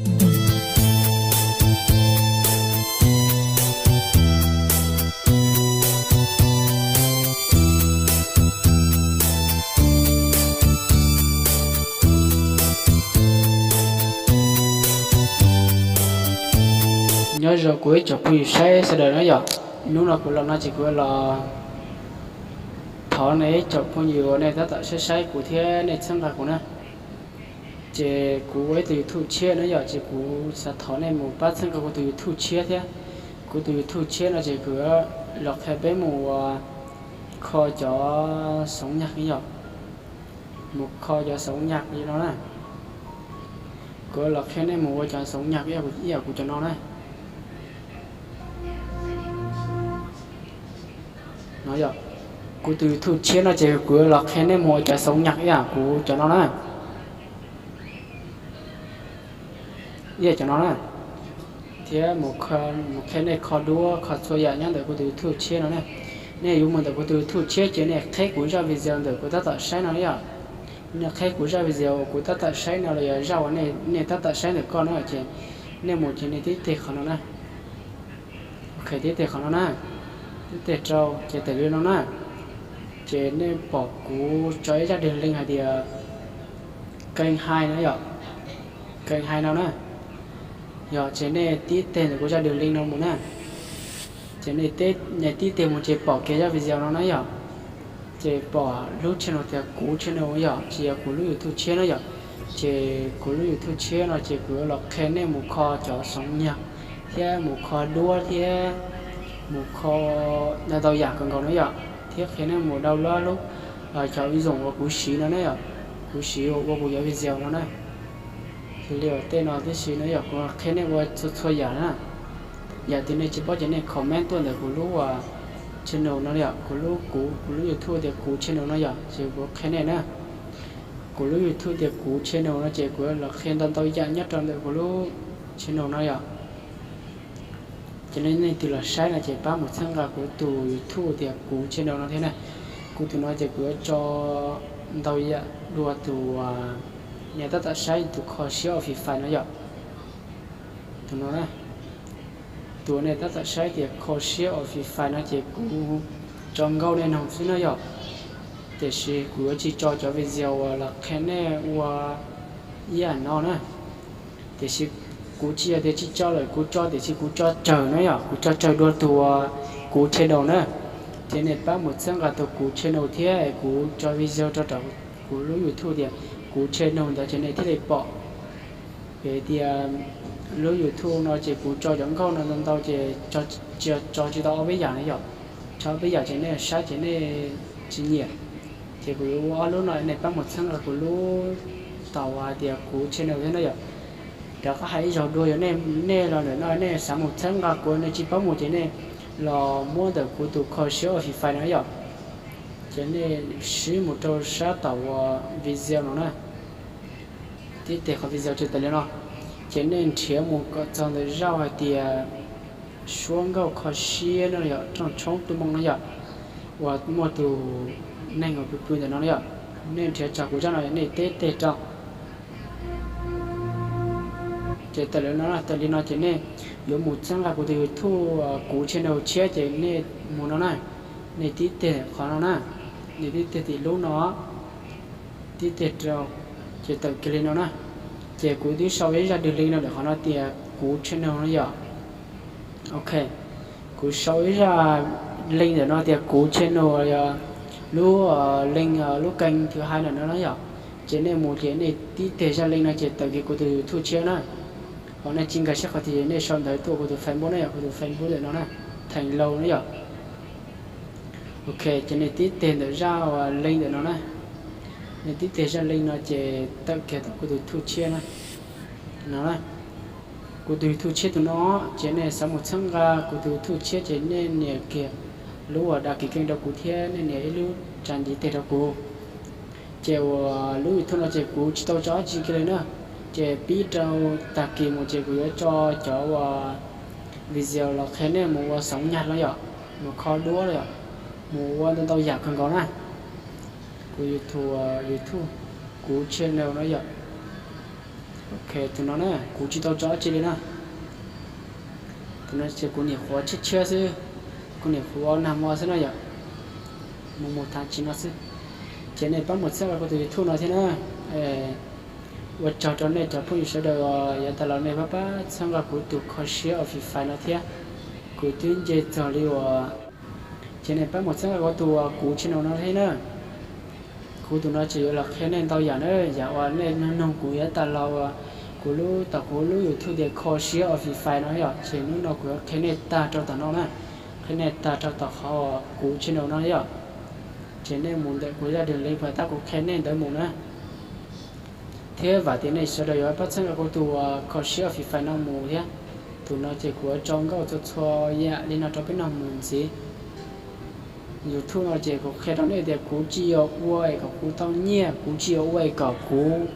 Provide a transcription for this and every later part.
Nyob zoo kuv ib tsoom phooj ywg saib sawv daws na yom. Hnub no kuv los no ces kuv los thov nej ib tsoom phooj ywg uas nej tab tom saib saib kuv thiab nej txhawb nqa kuv na. Ces kuv ua ib tug YouTube tshiab na yom, ces kuv xav thov nej mus pab txhawb nqa kuv tus YouTube tshiab thiab. Kuv tus YouTube tshiab no ces kuv los qhia peb mus ua kho cov xoov nyag yom, mus kho cov xoov nyag li no na. Kuv los qhia nej mus ua cov xoov nyag ib yam kuv cov no na. No yom, kuv tus YouTube tshiab no ces kuv los qhia nej mus ua cov xoov nyag ib yam kuv cov no na. Ib yam cov no na. Thiab mus qhia nej kho duab kho txhua yam nyob ntawm kuv tus YouTube tshiab no na. Nej yuav mus ntawm kuv tus YouTube tshiab ces nej qheb kuv zaj video ntawm kuv tab tom saib no yom. Nej qheb kuv zaj video kuv tab tom saib no los yog zaj uas nej tab tom saib ntawm koj no ces nej mus ces nej tib teg qhov no na. Ok, tib teg qhov no na, tib teg rau ces tawm li no na. Ces nej pom kuv tso ib zaj dwg link hais tias kênh hai no yom, kênh hai no na. Yog ces nej tib teg ntawm kuv zaj dwg link no mus na. Ces nej tib teg mus ces pom kiag zaj video no na yom. Ces pom lub channel tias kuv channel yom, tsis yog kuv lub YouTube tshiab na yom. Ces kuv lub YouTube tshiab no ces kuv yuav los qhia nej mus kho cov xoov nyag thiab mus kho duab thiab mus kho ntau ntau yam kawg nkaus na yom, thiab qhia nej mus download lub cov ứng dụng uas kuv siv no na yom, kuv siv ua kuv cov video no na. Li tej no tib si no yom, kuv qhia nej ua txhua txhua yam na. Yam twg nej tsis paub ces nej comment tuaj ntawm kuv lub channel no yom, kuv lub, kuv, kuv lub YouTube tias kuv channel no yom, ces kuv qhia nej na. Kuv lub YouTube tias kuv channel no ces kuv los qhia ntau ntau yam nyob rau ntawm kuv lub channel no yom. Ces nej leej twg los saib no ces pab mus txhawb nqa kuv tus YouTube tias kuv channel no thiab na. Kuv tus no ces kuv yuav tso ntau yam dua tus, nej tab tom saib tus kho siab ua Free Fire no yom. Tus no na, tus nej tab tom saib tias kho siab ua Free Fire no ces kuv tso nkauj nej noog xwb na yom. Tiam sis kuv yuav tsis tso cov video uas los qhia nej ua ib yam no na. Tiam sis kuv tsis yog tias tsis tso lawm, kuv tso tiam sis kuv tso tsawg na yom, kuv tso tsawg dua tus uas kuv channel na. Ces nej pab mus txhawb nqa tus kuv channel thiab kuv tso video rau kuv lub YouTube tias kuv channel ntawd ces nej thiaj li pom. Vim tias lub YouTube no ces kuv tso cov nkauj no ntau ntau ces tso tsis tau ob peb yam na yom. Tso ob peb yam ces nej saib ces nej tsis nyiam. Ces kuv yuav ua ob lub no, nej pab mus txhawb nqa kuv lub tau hais tias kuv channel thiab na yom. Rov qab hais ib zaug dua, yog nej los ntawm no nej xav mus txhawb nqa kuv, nej tsis paub mus ces nej los muab ntawm kuv tus kho siab ua Free Fire no yom. Ces nej swb mus rau sab tom uas video no na. Tib teg qhov video ces tawm li no. Ces nej nrhiav mus kom txog ntawm zaj hais tias suab nkauj kho siab no yom, rooj tshoob tu moo no yom, uas muaj tus neeg uas pw pw ntawm no yom. Nej nrhiav txog kuv zaj no nej tib teg rau. Ces tawm li no, tawm li no ces nej yuav mus txhawb nqa kuv tus YouTube, kuv channel tshiab ces nej mus no na. Nej tib teg qhov no na, nej tib teg tim lub no, tib teg rau, ces tawm kiag li no na. Ces kuv twb sau ib zaj dwg link no ntawm qhov no tias kuv channel no yom. Ok, kuv sau ib zaj link ntawm no tias kuv channel, lub link lub kênh thứ hai ntawm no na yom. Ces nej mus ces nej tib teg zaj link no ces tawm kiag kuv tus YouTube tshiab na. Ho nej tsis nkag siab qhov twg nej sau ntawv tuaj kuv tus Facebook na yom, kuv tus Facebook ntawm no na, Theej Lauj na yom. Ok, ces nej tib teg ntawm zaj link ntawm no na. Nej tib teg zaj link no ces tawm kiag tau kuv tus YouTube tshiab na. No na, kuv tus YouTube tshiab tus no, ces nej xav mus txhawb nqa kuv tus YouTube tshiab ces nej nias kiag lub uas đăng ký kênh rau kuv thiab nej nias ib lub ras ntiv tes rau kuv. Ces uas lub YouTube no ces kuv tsis tau tso dab tsi kiag li na. Ces pib rau tag kis mus ces kuv yuav tso cov uas video los qhia nej mus ua xoov nyag no yom, mus kho duab no yom, mus ua ntau ntau yam kawg nkaus na. Kuv YouTube, YouTube, kuv channel no yom. Ok, tus no na kuv tsis tau tso dab tsi li na. Tus no ces kuv niam qhuav tshiab tshiab xwb, kuv niam qhuav nag hmo xwb no yom, mus mus thav tsis no xwb. Ces nej pab mus txhawb nqa kuv tus YouTube no thiab na. Ua tsaug rau nej cov phooj ywg sawv daws uas yav tas los nej pab pab txhawb nqa kuv tus kho siab Office no thiab kuv twb nce txog li uas, ces nej pab mus txhawb nqa kuv tus uas kuv channel no thiab na. Kuv tus no ces yuav los qhia nej ntau yam na, yam uas nej noog kuv yav tas los uas kuv lub, tom kuv lub YouTube tias kho siab Office no yom, ces hnub no kuv yuav qhia nej tag rau tom no na, qhia nej tag rau tom qhov kuv channel no yom. Ces nej mus ntawm kuv zaj dwm li pas tab kuv qhia nej ntawd mus na. Thiab vam tias nej sawv daws yuav pab txhawb nqa kuv tus uas kho siab Office no mus thiab. Tus no ces kuv yuav tso nkauj txhua txhua yam li no rau peb nrog mus ntxiv. YouTube no ces kuv qhia rau nej tias kuv tsis yog ua es kom kuv tau nyiaj, kuv tsis yog ua es kom kuv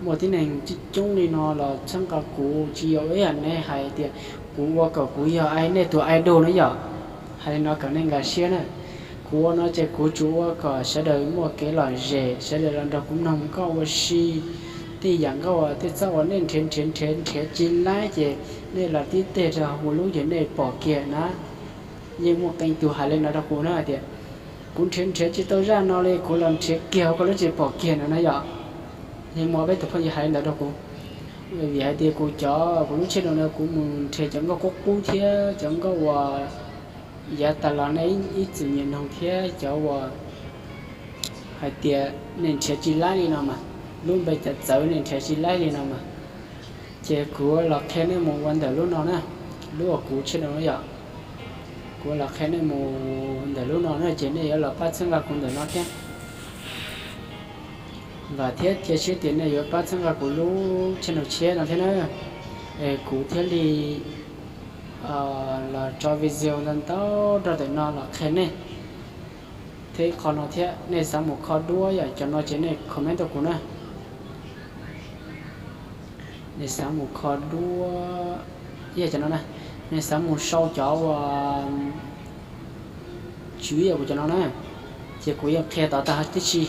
muaj tib neeg coob coob li no los txhawb nqa kuv, tsis yog ib yam nej hais tias kuv ua kom kuv yog nej tus idol na yom. Hais li no kom nej nkag siab na. Kuv ua no ces kuv tsuas ua kom sawv daws muaj kev lom zem, sawv daws los nrog kuv mloog nkauj ua si. Tej yam nkauj tej txoj uas nej nrhiav nrhiav nrhiav nrhiav tsis laib ces nej los tib teg rau hauv kuv lub ces nej pom kiag na. Yeej muaj qee tus hais li ntawd rau kuv na hais tias kuv nrhiav nrhiav tsis tau zaj no li, kuv los nrhiav kiag hauv koj lub ces pom kiag no na yom. Yeej muaj peb tus phooj ywg hais li ntawd rau kuv. Vim hais tias kuv cov, kuv lub channel no kuv mus nrhiav cov nkauj qub qub thiab cov nkauj uas yav tas los nej ib txwm nyiam noog thiab cov uas hais tias nej nrhiav tsis laib li no mas, lub npe cov txawv nej nrhiav tsis laib li no mas. Ces kuv los qhia nej mus ua ntawm lub no na, lub uas kuv channel no yom. Kuv los qhia nej mus ntawm lub no na ces nej yuav los pab txhawb nqa kuv ntawm no thiab. Vam thiab cia siab tias nej yuav pab txhawb nqa kuv lub channel tshiab no thiab na. Es kuv thiaj li los tso video ntau ntau rau ntawm no los qhia nej. Thiab ib qho no thiab, nej xav mus kho duab yom, cov no ces nej comment rau kuv na. Nej xav mus kho duab, yog cov no na, nej xav mus sau cov uas tswv yam kuv cov no na, ces kuv yeej qhia tod tag tib si.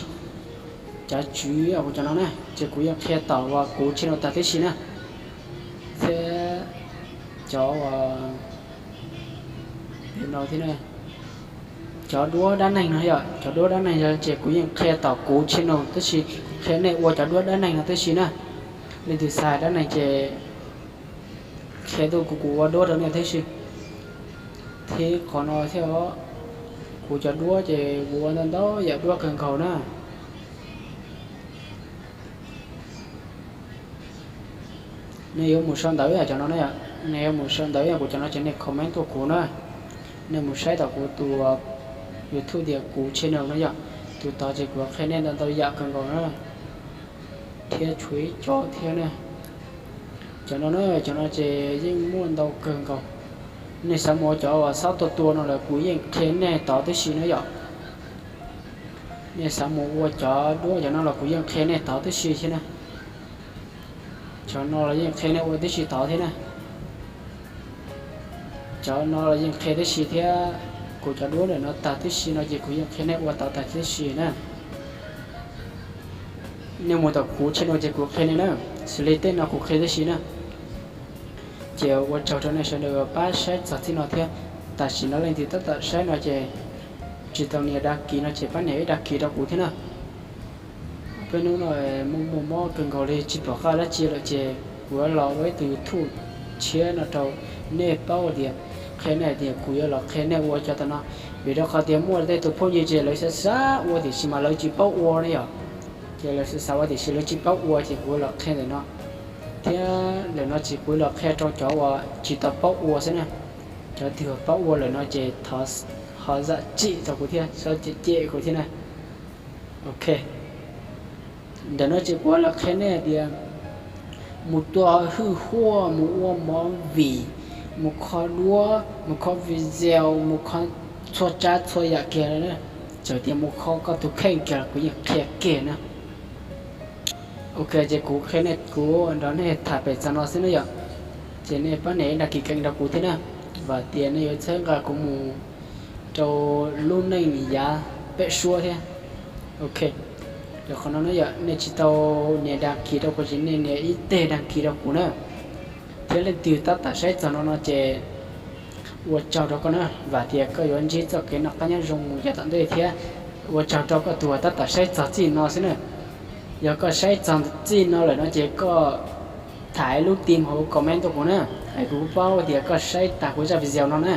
Cov tswv yam kuv cov no na ces kuv yeej qhia tom uas kuv channel tag tib si na. Thiab cov uas no thiab, cov duab dab neeg no yom, cov duab dab neeg no ces kuv yeej qhia tom kuv channel tib si, qhia nej ua cov duab dab neeg no tib si na. Leej twg xav dab neeg ces qhia tuaj kuv, kuv ua duab rau nej tib si. Thiab qhov no thiab, kuv cov duab ces kuv ua ntau ntau yam duab kawg nkaus na. Nej yuav mus sau ntawv yom, cov no na yom, nej yuav mus sau ntawv yom, kuv cov no ces nej comment tuaj kuv na. Nej mus saib tom kuv tus YouTube tias kuv channel no yom, tus tod ces kuv qhia nej ntau ntau yam kawg nkaus na. Thiab tshuav ib co thiab na. Cov no na, cov no ces yeej muaj ntau kawg nkaus. Nej xav mus ua cov uas xob tua tua no los kuv yeej qhia nej tod tib si na yom. Nej xav mus ua cov duab cov no los kuv yeej qhia nej tod tib si thiab na. Cov no los yeej qhia nej ua tib si tod thiab na. Cov no los yeej qhia tib si thiab. Kuv cov duab ntawm no tag tib si no ces kuv yeej qhia nej ua tod tag tib si na. Nej mus tom kuv channel ces kuv qhia nej na, xws li tej no kuv qhia tib si na. Ces ua tsaug rau nej sawv daws pab saib txog txij no thiab. Tam sim no leej twg tab tom saib no ces tsis tau nias dag kis no ces pab nias ib dag kis rau kuv thiab na. Peb hnub no muaj muaj mob kawg nkaus li tsis pom qab dab tsi lawm ces kuv yuav los ua ib tug YouTube tshiab no rau nej paub tias, qhia nej tias kuv yuav los qhia nej ua cov tam no. Vim rau qhov tias muaj tej tus phooj ywg ces lawv xav xav ua tiam sis mas lawv tsis paub ua ne yom. Ces lawv xav xav ua tiam sis lawv tsis paub ua ces kuv los qhia ntawm no. Thiab ntawm no ces kuv los qhia rau cov uas tsis tau paub ua xwb na. Cov twg paub ua lawm no ces thov ho zam txim rau kuv thiab, ho cem cem kuv thiab na. Ok, ntawm no ces kuv los qhia nej tias mus tua hwj huaj, mus ua movie, mus kho duab, mus kho video, mus kho txhua tsav txhua yam kiag, txawm tias mus kho koj tus kheej kiag los kuv yeej qhia kiag na. Ok, ces kuv qhia nej, kuv nrog nej tham pem txog no xwb na yom. Ces nej pab nias ib dag kis keev rau kuv thiab na. Vam tias nej yuav txhawb nqa kuv mus rau lub neej yav pem suab thiab. Ok, Qhov no yog nej tsis tau nias dag kis rau kuv ces nej nias ib teg dag kis rau kuv na. Thiab leej twg tab tom saib txog no no ces ua tsaug rau koj na, vam tias koj yuav ntsib txoj kev noj qab nyob zoo mus yav tom ntej thiab. Ua tsaug rau koj tus uas tab tom saib txog txij no xwb na. Yog koj saib txog txij no lawm no ces koj thaiv lub tim hauv comment tuaj kuv na, es kuv paub tias koj saib tag kuv zaj video no na.